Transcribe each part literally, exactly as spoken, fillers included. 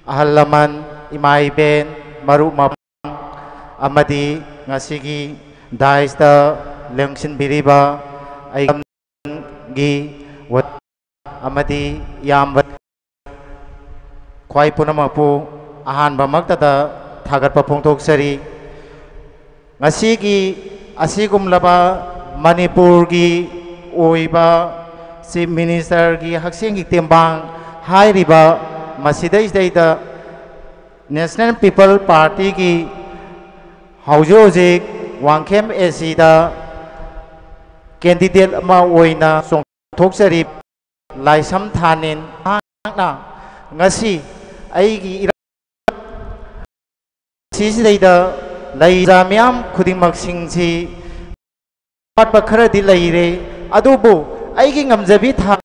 ꯑꯍꯜ ꯂꯃꯟ, ꯏꯃꯥ ꯏꯕꯦꯟ, ꯃꯔꯨꯞ ꯃꯄꯥꯡ ꯑꯃꯗꯤ ꯉꯁꯤꯒꯤ ꯗꯥꯏꯁꯇ ꯂꯦꯡꯁꯤꯟꯕꯤꯔꯤꯕ ꯑꯩꯒꯤ ꯑꯃꯗꯤ ꯏꯌꯥꯝꯕ, ꯈ꯭ꯋꯥꯏ ꯄꯨꯝꯅꯃꯛꯄꯨ ꯑꯍꯥꯟꯕꯃꯛꯇꯗ ꯊꯥꯒꯠꯄ ꯐꯣꯡꯗꯣꯛꯆꯔꯤ꯫ ꯉꯁꯤꯒꯤ ꯑꯁꯤꯒꯨꯝꯂꯕ ꯃꯅꯤꯄꯨꯔꯒꯤ ꯑꯣꯏꯕ ꯆꯤꯐ ꯃꯤꯅꯤꯁꯇꯔꯒꯤ ꯍꯛꯁꯦꯜꯒꯤ ꯇꯦꯡꯕꯥꯡ ꯍꯥꯏꯔꯤꯕ ꯃꯁꯤꯗꯩꯁꯤꯗꯩꯗ ꯅꯦꯁꯅꯦꯜ ꯄꯤꯄꯜ ꯄꯥꯔꯇꯤꯒꯤ ꯍꯧꯖꯤꯛ ꯍꯧꯖꯤꯛ ꯋꯥꯡꯈꯦꯝ ꯑꯦ ꯁꯤꯗ ꯀꯦꯟꯗꯤꯗꯦꯠ ꯑꯃ ꯑꯣꯏꯅ ꯆꯣꯡꯊꯣꯛꯆꯔꯤ ꯂꯥꯏꯁꯝ ꯊꯥꯅꯤꯟ꯫ ꯃꯍꯥꯛꯅ ꯉꯁꯤ ꯑꯩꯒꯤ ꯏꯔꯥꯡ ꯁꯤꯁꯤꯗꯩꯗ ꯂꯩꯔꯤꯕ ꯃꯤꯌꯥꯝ ꯈꯨꯗꯤꯡꯃꯛꯁꯤꯡꯁꯤ ꯋꯥꯠꯄ ꯈꯔꯗꯤ ꯂꯩꯔꯦ, ꯑꯗꯨꯕꯨ ꯑꯩꯒꯤ ꯉꯝꯖꯕꯤ ꯊꯥ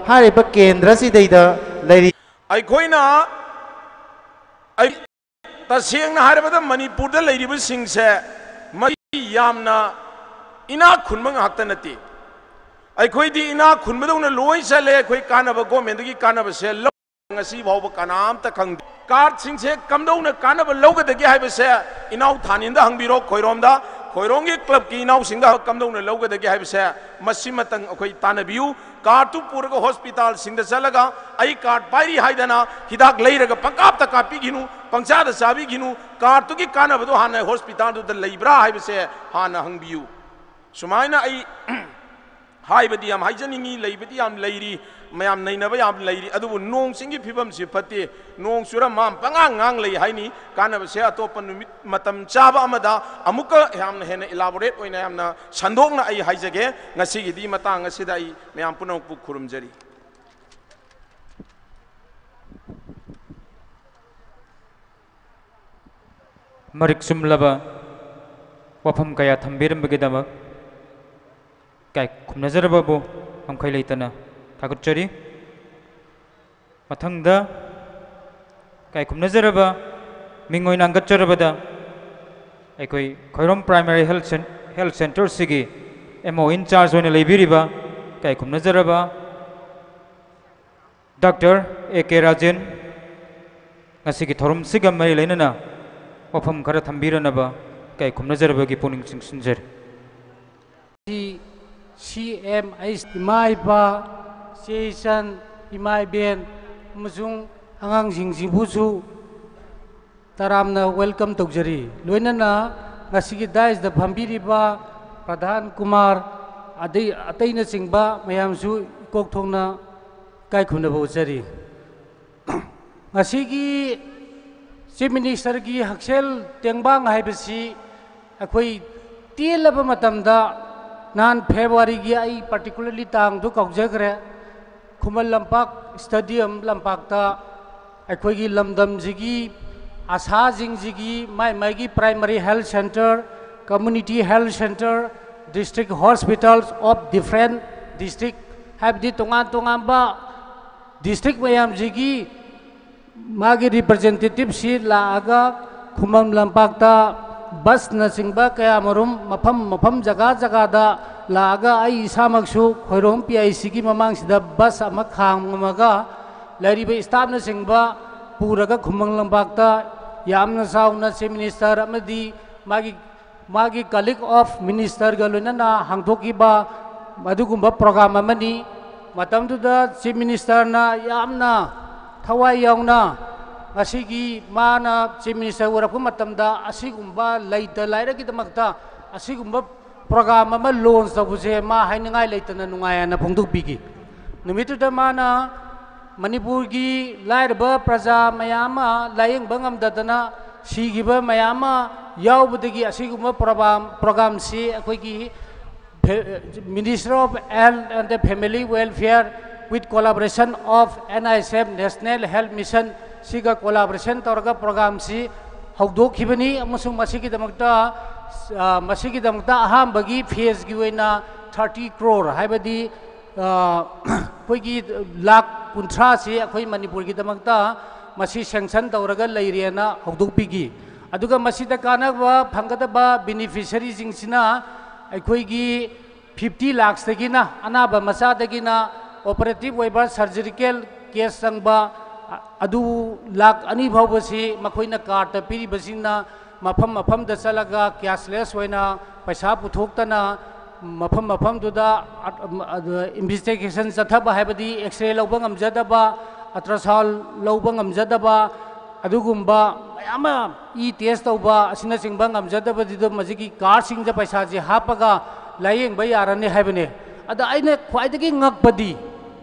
ꯍꯥꯏꯔꯤꯕ ꯀꯦꯟꯗ꯭ꯔꯁꯤꯗꯩꯗ ꯂꯩꯔꯤ꯫ ꯑꯩꯈꯣꯏꯅ ꯑꯩ ꯇꯁꯦꯡꯅ ꯍꯥꯏꯔꯕꯗ ꯃꯅꯤꯄꯨꯔꯗ ꯂꯩꯔꯤꯕꯁꯤꯡꯁꯦ ꯃꯁꯤ ꯌꯥꯝꯅ ꯏꯅꯥꯛ ꯈꯨꯟꯕ ꯉꯥꯛꯇ ꯅꯠꯇꯦ꯫ ꯑꯩꯈꯣꯏꯗꯤ ꯏꯅꯥꯛ ꯈꯨꯟꯕꯗꯧꯅ ꯂꯣꯏ ꯆꯠꯂꯦ꯫ ꯑꯩꯈꯣꯏ ꯀꯥꯟꯅꯕ, ꯒꯣꯔꯃꯦꯟꯗꯒꯤ ꯀꯥꯟꯅꯕꯁꯦ ꯂꯧ-, ꯉꯁꯤ ꯐꯥꯎꯕ ꯀꯅꯥꯝꯇ ꯈꯪꯗꯦ꯫ ꯀꯥꯔꯗꯁꯤꯡꯁꯦ ꯀꯝꯗꯧꯅ ꯀꯥꯟꯅꯕ ꯂꯧꯒꯗꯒꯦ ꯍꯥꯏꯕꯁꯦ ꯏꯅꯥꯎ ꯊꯥꯅꯤꯟꯗ ꯍꯪꯕꯤꯔꯣ ꯈꯣꯏꯔꯣꯝꯗ꯫ ꯈꯣꯏꯔꯣꯝꯒꯤ ꯀ꯭ꯂꯕꯀꯤ ꯏꯅꯥꯎꯁꯤꯡꯗ ꯀꯝꯗꯧꯅ ꯂꯧꯒꯗꯒꯦ ꯍꯥꯏꯕꯁꯦ ꯃꯁꯤꯃꯇꯪ ꯑꯩꯈꯣꯏ ꯇꯥꯟꯅꯕꯤꯌꯨ꯫ ꯀꯥꯔꯗꯇꯨ ꯄꯨꯔꯒ ꯍꯣꯁꯄꯤꯇꯥꯜꯁꯤꯡꯗ ꯆꯠꯂꯒ ꯑꯩ ꯀꯥꯔꯗ ꯄꯥꯏꯔꯤ ꯍꯥꯏꯗꯅ ꯍꯤꯗꯥꯛ ꯂꯩꯔꯒ ꯄꯪꯀꯥꯞꯇ ꯀꯥꯞꯄꯤꯈꯤꯅꯨ, ꯄꯪꯆꯥꯗ ꯆꯥꯕꯤꯈꯤꯅꯨ꯫ ꯀꯥꯔꯗꯇꯨꯒꯤ ꯀꯥꯟꯅꯕꯗꯨ ꯍꯥꯟꯅ ꯍꯣꯁꯄꯤꯇꯥꯜꯗꯨꯗ ꯂꯩꯕ꯭ꯔꯥ ꯍꯥꯏꯕꯁꯦ ꯍꯥꯟꯅ ꯍꯪꯕꯤꯌꯨ꯫ ꯁꯨꯃꯥꯏꯅ ꯑꯩ ꯍꯥꯏꯕꯗꯤ ꯌꯥꯝ ꯍꯥꯏꯖꯅꯤꯡꯉꯤ, ꯂꯩꯕꯗꯤ ꯌꯥꯝ ꯂꯩꯔꯤ, ꯃꯌꯥꯝ ꯅꯩꯅꯕ ꯌꯥꯝ ꯂꯩꯔꯤ, ꯑꯗꯨꯕꯨ ꯅꯣꯡ ꯆꯤꯡꯒꯤ ꯐꯤꯕꯝꯁꯤ ꯐꯠꯇꯦ꯫ ꯅꯣꯡ ꯆꯨꯔ ꯃꯥ ꯄꯉꯥꯡ ꯉꯥꯡ ꯂꯩ ꯍꯥꯏꯅꯤ꯫ ꯀꯥꯟꯅꯕꯁꯦ ꯑꯇꯣꯞꯄ ꯅꯨꯃꯤꯠ ꯃꯇꯝ ꯆꯥꯕ ꯑꯃꯗ ꯑꯃꯨꯛꯀ ꯌꯥꯝꯅ ꯍꯦꯟꯅ ꯏꯂꯥꯕꯣꯔꯦꯠ ꯑꯣꯏꯅ, ꯌꯥꯝꯅ ꯁꯟꯗꯣꯛꯅ ꯑꯩ ꯍꯥꯏꯖꯒꯦ꯫ ꯉꯁꯤꯒꯤꯗꯤ ꯃꯇꯥꯡ ꯑꯁꯤꯗ ꯑꯩ ꯃꯌꯥꯝ ꯄꯨꯝꯅꯃꯛꯄꯨ ꯈꯨꯔꯨꯝꯖꯔꯤ꯫ ꯃꯔꯤꯛ ꯆꯨꯝꯂꯕ ꯋꯥꯐꯝ ꯀꯌꯥ ꯊꯝꯕꯤꯔꯝꯕꯒꯤꯗꯃꯛ ꯏꯀꯥꯏ ꯈꯨꯝꯅꯖꯔꯕꯕꯨ ꯉꯝꯈꯩ ꯂꯩꯇꯅ ꯊꯥꯒꯠꯆꯔꯤ꯫ ꯃꯊꯪꯗ ꯏꯀꯥꯏ ꯈꯨꯝꯅꯖꯔꯕ ꯃꯤꯡ ꯑꯣꯏꯅ ꯍꯪꯒꯠꯆꯔꯕꯗ ꯑꯩꯈꯣꯏ ꯈꯣꯏꯔꯣꯝ ꯄ꯭ꯔꯥꯏꯃꯥꯔꯤ ꯍꯦꯜꯊ ꯁꯦꯟ-, ꯍꯦꯜꯊ ꯁꯦꯟꯇꯔꯁꯤꯒꯤ ꯑꯦꯝ ꯑꯣ ꯏꯟ ꯆꯥꯔꯖ ꯑꯣꯏꯅ ꯂꯩꯕꯤꯔꯤꯕ ꯏꯀꯥꯏ ꯈꯨꯝꯅꯖꯔꯕ ꯗꯥꯛꯇꯔ ꯑꯦ ꯀꯦ ꯔꯥꯖꯦꯟ, ꯉꯁꯤꯒꯤ ꯊꯧꯔꯝꯁꯤꯒ ꯃꯔꯤ ꯂꯩꯅꯅ ꯋꯥꯐꯝ ꯈꯔ ꯊꯝꯕꯤꯔꯅꯕ ꯏꯀꯥꯏ ꯈꯨꯝꯅꯖꯔꯕꯒꯤ ꯄꯨꯛꯅꯤꯡ ꯆꯤꯡꯁꯤꯟꯖꯔꯤ꯫ ꯁꯤ ꯑꯦꯝ ꯑꯩꯆ ꯏꯃꯥ ꯏꯄꯥ, ꯏꯆꯦ ꯏꯆꯟ, ꯏꯃꯥ ꯏꯕꯦꯟ ꯑꯃꯁꯨꯡ ꯑꯉꯥꯡꯁꯤꯡꯁꯤꯕꯨꯁꯨ ꯇꯔꯥꯝꯅ welcome ꯇꯧꯖꯔꯤ꯫ ꯂꯣꯏꯅꯅ ꯉꯁꯤꯒꯤ dais ꯇ ꯐꯝꯕꯤꯔꯤꯕ ꯄ꯭ꯔꯙꯥꯟ ꯀꯨꯃꯥꯔ, ꯑꯗꯩ ꯑꯇꯩꯅꯆꯤꯡꯕ ꯃꯌꯥꯝꯁꯨ ꯏꯀꯣꯛ ꯊꯣꯡꯅ ꯏꯀꯥꯏ ꯈꯨꯝꯅꯕ ꯎꯠꯆꯔꯤ꯫ ꯉꯁꯤꯒꯤ Chief Minister ꯒꯤ ꯍꯛꯁꯦꯜ ꯇꯦꯡꯕꯥꯡ ꯍꯥꯏꯕꯁꯤ ꯑꯩꯈꯣꯏ ꯇꯦꯜꯂꯕ ꯃꯇꯝꯗ, ꯅꯍꯥꯟ February ꯒꯤ, ꯑꯩ particularly ꯇꯥꯡꯗꯨ ꯀꯥꯎꯖꯈ꯭ꯔꯦ, ꯈꯨꯃꯟ ꯂꯝꯄꯥꯛ stadium ꯂꯝꯄꯥꯛꯇ ꯑꯩꯈꯣꯏꯒꯤ ꯂꯝꯗꯝꯁꯤꯒꯤ ꯑꯁꯥꯁꯤꯡꯁꯤꯒꯤ ꯃꯥꯏ ꯃꯥꯏꯒꯤ primary health centre, community health centre, district hospitals of different district, ꯍꯥꯏꯕꯗꯤ ꯇꯣꯉꯥꯟ ꯇꯣꯉꯥꯟꯕ district ꯃꯌꯥꯝꯁꯤꯒꯤ ꯃꯥꯒꯤ representative ꯁꯤ ꯂꯥꯛꯑꯒ ꯈꯨꯃꯟ ꯂꯝꯄꯥꯛꯇ bus ꯅꯆꯤꯡꯕ ꯀꯌꯥ ꯃꯔꯨꯝ ꯃꯐꯝ ꯃꯐꯝ ꯖꯒꯥ ꯖꯒꯥꯗ ꯂꯥꯛꯑꯒ ꯑꯩ ꯏꯁꯥꯃꯛꯁꯨ ꯈꯣꯏꯔꯣꯝ P I C ꯒꯤ ꯃꯃꯥꯡꯁꯤꯗ bus ꯑꯃ ꯈꯥꯝꯃꯒ ꯂꯩꯔꯤꯕ staff ꯅꯆꯤꯡꯕ ꯄꯨꯔꯒ ꯈꯨꯃꯟ ꯂꯝꯄꯥꯛꯇ ꯌꯥꯝꯅ ꯆꯥꯎꯅ Chief Minister ꯑꯃꯗꯤ ꯃꯥꯒꯤ ꯃꯥꯒꯤ College of Minister ꯒ ꯂꯣꯏꯅꯅ ꯍꯥꯡꯗꯣꯛꯈꯤꯕ ꯑꯗꯨꯒꯨꯝꯕ program ꯑꯃꯅꯤ꯫ ꯃꯇꯝꯗꯨꯗ Chief Minister ꯅ ꯌꯥꯝꯅ ꯊꯋꯥꯏ ꯌꯥꯎꯅ ꯉꯁꯤꯒꯤ ꯃꯥꯅ Chief Minister ꯑꯣꯏꯔꯛꯄ ꯃꯇꯝꯗ ꯑꯁꯤꯒꯨꯝꯕ ꯂꯩꯇ ꯂꯥꯏꯔꯒꯤꯗꯃꯛꯇ ꯑꯁꯤꯒꯨꯝꯕ program ꯑꯃ launch ꯇꯧꯕꯁꯦ ꯃꯥ ꯍꯥꯏꯅꯤꯡꯉꯥꯏ ꯂꯩꯇꯅ ꯅꯨꯡꯉꯥꯏ ꯍꯥꯏꯅ ꯐꯣꯡꯗꯣꯛꯄꯤꯈꯤ꯫ ꯅꯨꯃꯤꯠꯇꯨꯗ ꯃꯥꯅ ꯃꯅꯤꯄꯨꯔꯒꯤ ꯂꯥꯏꯔꯕ ꯄ꯭ꯔꯖꯥ ꯃꯌꯥꯝ ꯑꯃ ꯂꯥꯌꯦꯡꯕ ꯉꯝꯗꯗꯅ ꯁꯤꯈꯤꯕ ꯃꯌꯥꯝ ꯑꯃ ꯌꯥꯎꯕꯗꯒꯤ ꯑꯁꯤꯒꯨꯝꯕ program, program ꯁꯤ ꯑꯩꯈꯣꯏꯒꯤ Ministry of Health and Family Welfare with collaboration of N I C F, National Health Mission ꯁꯤꯒ collaboration ꯇꯧꯔꯒ program ꯁꯤ ꯍꯧꯗꯣꯛꯈꯤꯕꯅꯤ꯫ ꯑꯃꯁꯨꯡ ꯃꯁꯤꯒꯤꯗꯃꯛꯇ, ꯑ, ꯃꯁꯤꯒꯤꯗꯃꯛꯇ ꯑꯍꯥꯟꯕꯒꯤ phase ꯀꯤ ꯑꯣꯏꯅ thirty crore, ꯍꯥꯏꯕꯗꯤ, ꯑ, ꯑꯩꯈꯣꯏꯒꯤ ꯂꯥꯈ ꯀꯨꯟꯊ꯭ꯔꯥꯁꯤ ꯑꯩꯈꯣꯏ ꯃꯅꯤꯄꯨꯔꯒꯤꯗꯃꯛꯇ ꯃꯁꯤ sanction ꯇꯧꯔꯒ ꯂꯩꯔꯦꯅ ꯍꯧꯗꯣꯛꯄꯤꯈꯤ꯫ ꯑꯗꯨꯒ ꯃꯁꯤꯗ ꯀꯥꯟꯅꯕ ꯐꯪꯒꯗꯕ beneficiary ꯁꯤꯡꯁꯤꯅ ꯑꯩꯈꯣꯏꯒꯤ fifty lakhs ꯇꯒꯤꯅ, ꯑꯅꯥꯕ ꯃꯆꯥꯗꯒꯤꯅ operative ꯑꯣꯏꯕ surgical case ꯆꯪꯕ, ꯑꯗꯨ ꯂꯥꯛ ꯑꯅꯤ ꯐꯥꯎꯕꯁꯤ ꯃꯈꯣꯏꯅ ꯀꯥꯔꯠꯇ ꯄꯤꯔꯤꯕꯁꯤꯡꯅ ꯃꯐꯝ ꯃꯐꯝꯗ ꯆꯠꯂꯒ cashless ꯑꯣꯏꯅ ꯄꯩꯁꯥ ꯄꯨꯊꯣꯛꯇꯅ ꯃꯐꯝ ꯃꯐꯝꯗꯨꯗ ꯏꯟꯚꯦꯁꯇꯤꯒꯦꯁꯟ ꯆꯠꯊꯕ, ꯍꯥꯏꯕꯗꯤ X-ray ꯂꯧꯕ ꯉꯝꯖꯗꯕ, ultrasound ꯂꯧꯕ ꯉꯝꯖꯗꯕ, ꯑꯗꯨꯒꯨꯝꯕ ꯃꯌꯥꯝ ꯑꯃ ꯏ ꯇꯦꯁ ꯇꯧꯕ ꯑꯁꯤꯅꯆꯤꯡꯕ ꯉꯝꯖꯗꯕꯗꯨꯗ ꯃꯁꯤꯒꯤ ꯀꯥꯔꯠꯁꯤꯡꯗ ꯄꯩꯁꯥꯁꯤ ꯍꯥꯞꯄꯒ ꯂꯥꯌꯦꯡꯕ ꯌꯥꯔꯅꯤ ꯍꯥꯏꯕꯅꯤ꯫ ꯑꯗ ꯑꯩꯅ ꯈ꯭ꯋꯥꯏꯗꯒꯤ ꯉꯛꯄꯗꯤ,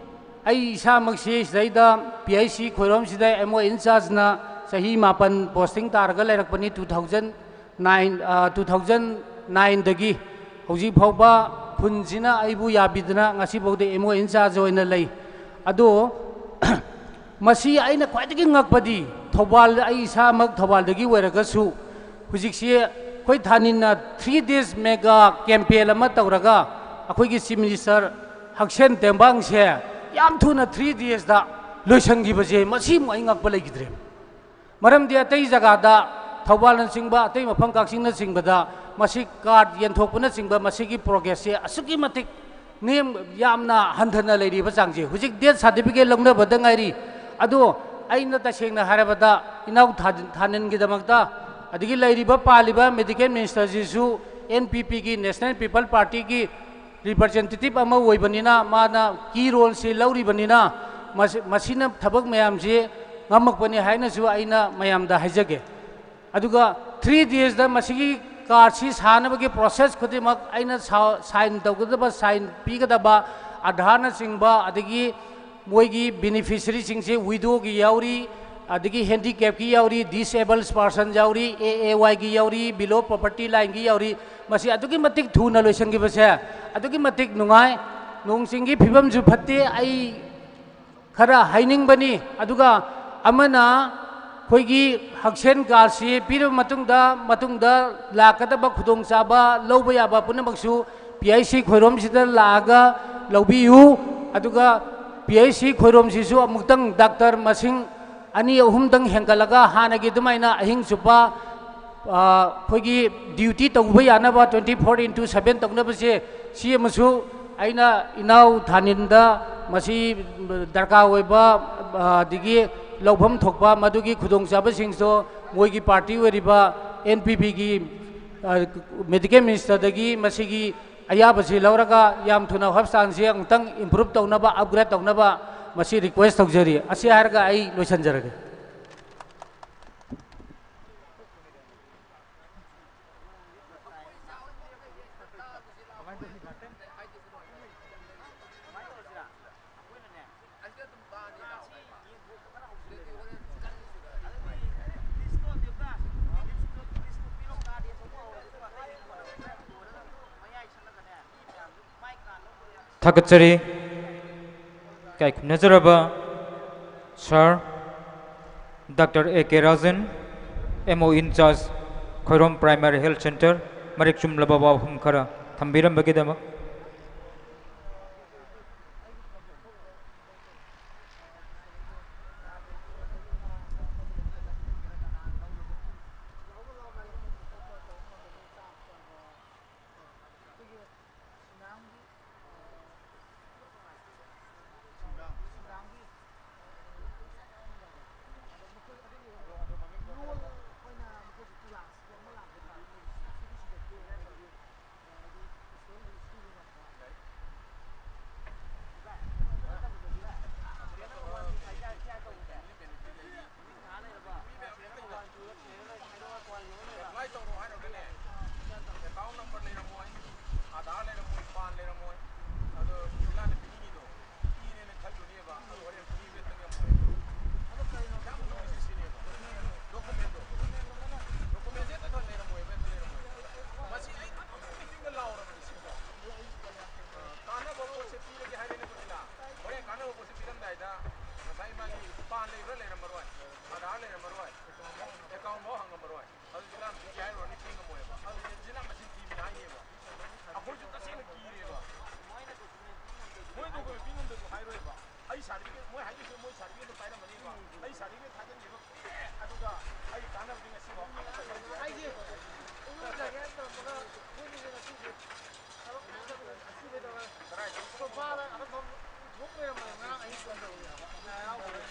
ꯑꯩ ꯏꯁꯥꯃꯛꯁꯤ ꯁꯤꯗꯩꯗ P H C ꯈꯣꯏꯔꯣꯝꯁꯤꯗ M O in charge-ꯅ ꯆꯍꯤ ꯃꯥꯄꯟ posting ꯇꯥꯔꯒ ꯂꯩꯔꯛꯄꯅꯤ, two thousand nine, two thousand nine-ꯗꯒꯤ ꯍꯧꯖꯤꯛ ꯐꯥꯎꯕ ꯈꯨꯟꯁꯤꯅ ꯑꯩꯕꯨ ꯌꯥꯕꯤꯗꯅ ꯉꯁꯤꯐꯥꯎꯗ M O in charge ꯑꯣꯏꯅ ꯂꯩ꯫ ꯑꯗꯣ ꯃꯁꯤ ꯑꯩꯅ ꯈ꯭ꯋꯥꯏꯗꯒꯤ ꯉꯛꯄꯗꯤ, ꯊꯧꯕꯥꯜ, ꯑꯩ ꯏꯁꯥꯃꯛ ꯊꯧꯕꯥꯜꯗꯒꯤ ꯑꯣꯏꯔꯒꯁꯨ ꯍꯧꯖꯤꯛꯁꯤ ꯑꯩꯈꯣꯏ ꯊꯥꯅꯤꯟꯅ three days mega campaign ꯑꯃ ꯇꯧꯔꯒ ꯑꯩꯈꯣꯏꯒꯤ Chief Minister ꯍꯛꯁꯦꯜ ꯇꯦꯡꯕꯥꯡꯁꯦ ꯌꯥꯝ ꯊꯨꯅ three days-ꯗ ꯂꯣꯏꯁꯤꯟꯈꯤꯕꯁꯦ, ꯃꯁꯤꯃꯨꯛ ꯑꯩ ꯉꯛꯄ ꯂꯩꯈꯤꯗ꯭ꯔꯦ꯫ ꯃꯔꯝꯗꯤ ꯑꯇꯩ ꯖꯒꯥꯗ, ꯊꯧꯕꯥꯜꯅꯆꯤꯡꯕ, ꯑꯇꯩ ꯃꯐꯝ ꯀꯛꯆꯤꯡꯅꯆꯤꯡꯕꯗ ꯃꯁꯤ ꯀꯥꯔꯠ ꯌꯦꯟꯊꯣꯛꯄꯅꯆꯤꯡꯕ ꯃꯁꯤꯒꯤ progress-ꯁꯦ ꯑꯁꯨꯛꯀꯤ ꯃꯇꯤꯛ ꯅꯦꯝ-, ꯌꯥꯝꯅ ꯍꯟꯊꯅ ꯂꯩꯔꯤꯕ ꯆꯥꯡꯁꯦ꯫ ꯍꯧꯖꯤꯛ death certificate ꯂꯧꯅꯕꯗ ꯉꯥꯏꯔꯤ꯫ ꯑꯗꯣ ꯑꯩꯅ ꯇꯁꯦꯡꯅ ꯍꯥꯏꯔꯕꯗ ꯏꯅꯥꯎ ꯊꯥ-, ꯊꯥꯅꯤꯟꯒꯤꯗꯃꯛꯇ, ꯑꯗꯒꯤ ꯂꯩꯔꯤꯕ ꯄꯥꯜꯂꯤꯕ medical minister-ꯁꯤꯁꯨ N P P-ꯒꯤ, National People Party-ꯒꯤ representative ꯑꯃ ꯑꯣꯏꯕꯅꯤꯅ, ꯃꯥꯅ key role-ꯁꯤ ꯂꯧꯔꯤꯕꯅꯤꯅ, ꯃꯁꯤ-, ꯃꯁꯤꯅ ꯊꯕꯛ ꯃꯌꯥꯝꯁꯤ ꯉꯝꯃꯛꯄꯅꯤ ꯍꯥꯏꯅꯁꯨ ꯑꯩꯅ ꯃꯌꯥꯝꯗ ꯍꯥꯏꯖꯒꯦ꯫ ꯑꯗꯨꯒ three days-ꯗ ꯃꯁꯤꯒꯤ ꯀꯥꯔꯠꯁꯤ ꯁꯥꯅꯕꯒꯤ process ꯈꯨꯗꯤꯡꯃꯛ ꯑꯩꯅ ꯁꯥ-, sign ꯇꯧꯒꯗꯕ, sign ꯄꯤꯒꯗꯕ, ꯑꯥꯙꯥꯔꯅꯆꯤꯡꯕ, ꯑꯗꯒꯤ ꯃꯣꯏꯒꯤ beneficiary-ꯁꯤꯡꯁꯦ widow-ꯒꯤ ꯌꯥꯎꯔꯤ, ꯑꯗꯒꯤ handicap-ꯀꯤ ꯌꯥꯎꯔꯤ, disabled person ꯌꯥꯎꯔꯤ, A A Y-ꯒꯤ ꯌꯥꯎꯔꯤ, below poverty line-ꯒꯤ ꯌꯥꯎꯔꯤ꯫ ꯃꯁꯤ ꯑꯗꯨꯛꯀꯤ ꯃꯇꯤꯛ ꯊꯨꯅ ꯂꯣꯏꯁꯤꯟꯈꯤꯕꯁꯦ ꯑꯗꯨꯛꯀꯤ ꯃꯇꯤꯛ ꯅꯨꯡꯉꯥꯏ꯫ ꯅꯣꯡ ꯆꯤꯡꯒꯤ ꯐꯤꯕꯝꯁꯨ ꯐꯠꯇꯦ꯫ ꯑꯩ ꯈꯔ ꯍꯥꯏꯅꯤꯡꯕꯅꯤ꯫ ꯑꯗꯨꯒ ꯑꯃꯅ, ꯑꯩꯈꯣꯏꯒꯤ ꯍꯛꯁꯦꯜ ꯀꯥꯔꯠꯁꯤ ꯄꯤꯔꯕ ꯃꯇꯨꯡꯗ, ꯃꯇꯨꯡꯗ ꯂꯥꯛꯀꯗꯕ ꯈꯨꯗꯣꯡꯆꯥꯕ ꯂꯧꯕ ꯌꯥꯕ ꯄꯨꯝꯅꯃꯛꯁꯨ P H C ꯈꯣꯏꯔꯣꯝꯁꯤꯗ ꯂꯥꯛꯑꯒ ꯂꯧꯕꯤꯌꯨ꯫ ꯑꯗꯨꯒ P H C ꯈꯣꯏꯔꯣꯝꯁꯤꯁꯨ ꯑꯃꯨꯛꯇꯪ doctor ꯃꯁꯤꯡ ꯑꯅꯤ ꯑꯍꯨꯝꯗꯪ ꯍꯦꯟꯒꯠꯂꯒ, ꯍꯥꯟꯅꯒꯤ ꯑꯗꯨꯃꯥꯏꯅ ꯑꯍꯤꯡ ꯆꯨꯞꯄ, ꯑ, ꯑꯩꯈꯣꯏꯒꯤ duty ꯇꯧꯕ ꯌꯥꯅꯕ, twenty four into seven ꯇꯧꯅꯕꯁꯦ, ꯁꯤ ꯑꯃꯁꯨ ꯑꯩꯅ ꯏꯅꯥꯎ ꯊꯥꯅꯤꯟꯗ ꯃꯁꯤ ꯗꯔꯀꯥꯔ ꯑꯣꯏꯕ, ꯑ, ꯑꯗꯒꯤ ꯂꯧꯐꯝ ꯊꯣꯛꯄ ꯃꯗꯨꯒꯤ ꯈꯨꯗꯣꯡꯆꯥꯕꯁꯤꯡꯁꯨ ꯃꯣꯏꯒꯤ ꯄꯥꯔꯇꯤ ꯑꯣꯏꯔꯤꯕ ꯑꯦꯟ ꯄꯤ ꯄꯤꯒꯤ, ꯑ, ꯃꯦꯗꯤꯀꯦꯜ ꯃꯤꯅꯤꯁꯇꯔꯗꯒꯤ ꯃꯁꯤꯒꯤ ꯑꯌꯥꯕꯁꯤ ꯂꯧꯔꯒ ꯌꯥꯝ ꯊꯨꯅ ꯍꯣꯁꯄꯤꯇꯥꯜꯁꯤ ꯑꯃꯨꯛꯇꯪ ꯏꯝꯄ꯭ꯔꯨꯞ ꯇꯧꯅꯕ, ꯑꯞꯒ꯭ꯔꯦꯗ ꯇꯧꯅꯕ ꯃꯁꯤ ꯔꯤꯀ꯭ꯋꯦꯁ ꯇꯧꯖꯔꯤ꯫ ꯑꯁꯤ ꯍꯥꯏꯔꯒ ꯑꯩ ꯂꯣꯏꯁꯤꯟꯖꯔꯒꯦ꯫ ꯊꯥꯒꯠꯆꯔꯤ꯫ ꯏꯀꯥꯏ ꯈꯨꯝꯅꯖꯔꯕ ꯁꯥꯔ doctor A K ꯔꯥꯖꯟ, M O in charge, Khoirom primary health centre, ꯃꯔꯤꯛ ꯆꯨꯝꯂꯕ ꯋꯥꯐꯝ ꯈꯔ ꯊꯝꯕꯤꯔꯝꯕꯒꯤꯗꯃꯛ꯫ ꯑꯦꯄ꯭ꯂꯥꯏ ꯇꯧꯔꯣ ꯍꯥꯏꯔꯒꯅꯦ, ꯑꯦꯀꯥꯎꯟ ꯅꯝꯕꯔ ꯂꯩꯔꯝꯃꯣꯏ, ꯑꯥꯙꯥꯔ ꯂꯩꯔꯝꯃꯣꯏ, ꯄꯥꯟ ꯂꯩꯔꯝꯃꯣꯏ, ꯑꯗꯣ ꯏꯂꯥꯅ ꯄꯤꯅꯤꯡꯉꯤꯗꯣ ꯄꯤꯔꯦꯅ ꯈꯜꯂꯨꯅꯦꯕ, ꯑꯗꯣ ꯍꯣꯔꯦꯟ ꯄꯨꯔꯤ ꯃꯦꯠꯇ ꯉꯝꯃꯣꯏ꯫ ꯌꯥꯝ ꯂꯨꯔꯤꯁꯦ ꯁꯤꯅꯦꯕ꯫ ꯗꯣꯀꯨꯃꯦꯟꯗꯣ, ꯗꯣꯀꯨꯃꯦꯟꯁꯦ ꯑꯝꯇ ꯂꯩꯔꯝꯃꯣꯏꯕ, ꯑꯝꯇ ꯂꯩꯔꯝꯃꯣꯏꯕ꯫ ꯃꯁꯤ ꯑꯩ ꯑꯗꯨꯝ ꯃꯤꯇꯤꯡꯗ ꯂꯥꯎꯔꯕꯅꯤ ꯁꯤꯀꯣ꯫ ꯀꯥꯟꯅꯕ ꯄꯣꯠꯁꯦ ꯄꯤꯔꯒꯦ ꯍꯥꯏꯔꯦꯅꯦ ꯀꯣ꯫ ꯍꯣꯔꯦꯟ ꯀꯥꯟꯅꯕ ꯄꯣꯠꯁꯦ ꯄꯤꯔꯝꯗꯥꯏꯗ ꯉꯁꯥꯏ ꯃꯥꯒꯤ ꯄꯥꯟ ꯂꯩꯕ꯭ꯔꯥ ꯂꯩꯔꯝꯃꯔꯣꯏ, ꯑꯥꯙꯥꯔ ꯂꯩꯔꯝꯃꯔꯣꯏ, ꯑꯦꯀꯥꯎꯟ ꯐꯥꯎ ꯍꯪꯉꯝꯃꯔꯣꯏ꯫ ꯑꯗꯨ ꯖꯤꯂꯥ ꯃꯁꯤꯡ ꯊꯤ ꯍꯥꯏꯔꯨꯔꯅꯤ, ꯊꯤ ꯉꯝꯃꯣꯏꯕ꯫ ꯑꯗꯨ ꯖꯤꯂꯥ ꯃꯁꯤꯡ ꯊꯤꯕꯅꯤ ꯍꯥꯏꯅꯦꯕ꯫ ꯑꯩꯈꯣꯏꯁꯨ ꯇꯁꯦꯡꯅ ꯀꯤꯔꯦꯕ꯫ ꯃꯣꯏ ꯗꯣꯀꯨꯃꯦꯟ ꯄꯤ ꯉꯝꯗꯁꯨ ꯍꯥꯏꯔꯣꯏꯕ꯫ ꯑꯩ ꯁꯥꯔꯇꯤꯐꯤꯀꯦꯠ, ꯃꯣꯏ ꯍꯥꯏꯗꯣꯏꯁꯦ ꯃꯣꯏ ꯁꯥꯔꯇꯤꯐꯤꯀꯦꯠꯇꯣ ꯄꯥꯏꯔꯝꯃꯅꯤꯕ꯫ ꯑꯩ ꯁꯥꯔꯇꯤꯐꯤꯀꯦꯠ ꯊꯥꯖꯤꯟꯈꯤꯕ ꯀꯨꯏꯔꯦ꯫ ꯑꯗꯨꯒ ꯑꯩ ꯀꯥꯟꯅꯕꯗꯤ ꯉꯁꯤꯐꯥꯎ ꯑꯃꯠꯇ ꯈꯪꯗꯦ꯫ ꯑꯩꯁꯦ ꯎꯔꯨꯝꯗꯒꯤ ꯇꯧꯔꯝꯃꯒ ꯃꯣꯏꯅꯤꯁꯦ ꯉꯁꯤꯁꯦ ꯊꯕꯛ ꯃꯌꯥꯝ ꯇꯧꯕꯗ ꯉꯁꯤꯗꯩ ꯇꯧꯔꯒ ꯀꯗꯥꯏꯗꯒꯤ ꯁꯣꯐꯥꯗ ꯑꯗꯨꯝ ꯐꯝ ꯕꯨꯛ ꯑꯣꯏꯔꯝꯕꯅꯦ ꯉꯔꯥꯡ ꯑꯍꯤꯡ ꯐꯣꯟ ꯇꯧꯕꯗ꯫ ꯀꯅꯥ ꯌꯥꯎꯈ꯭ꯔꯦ?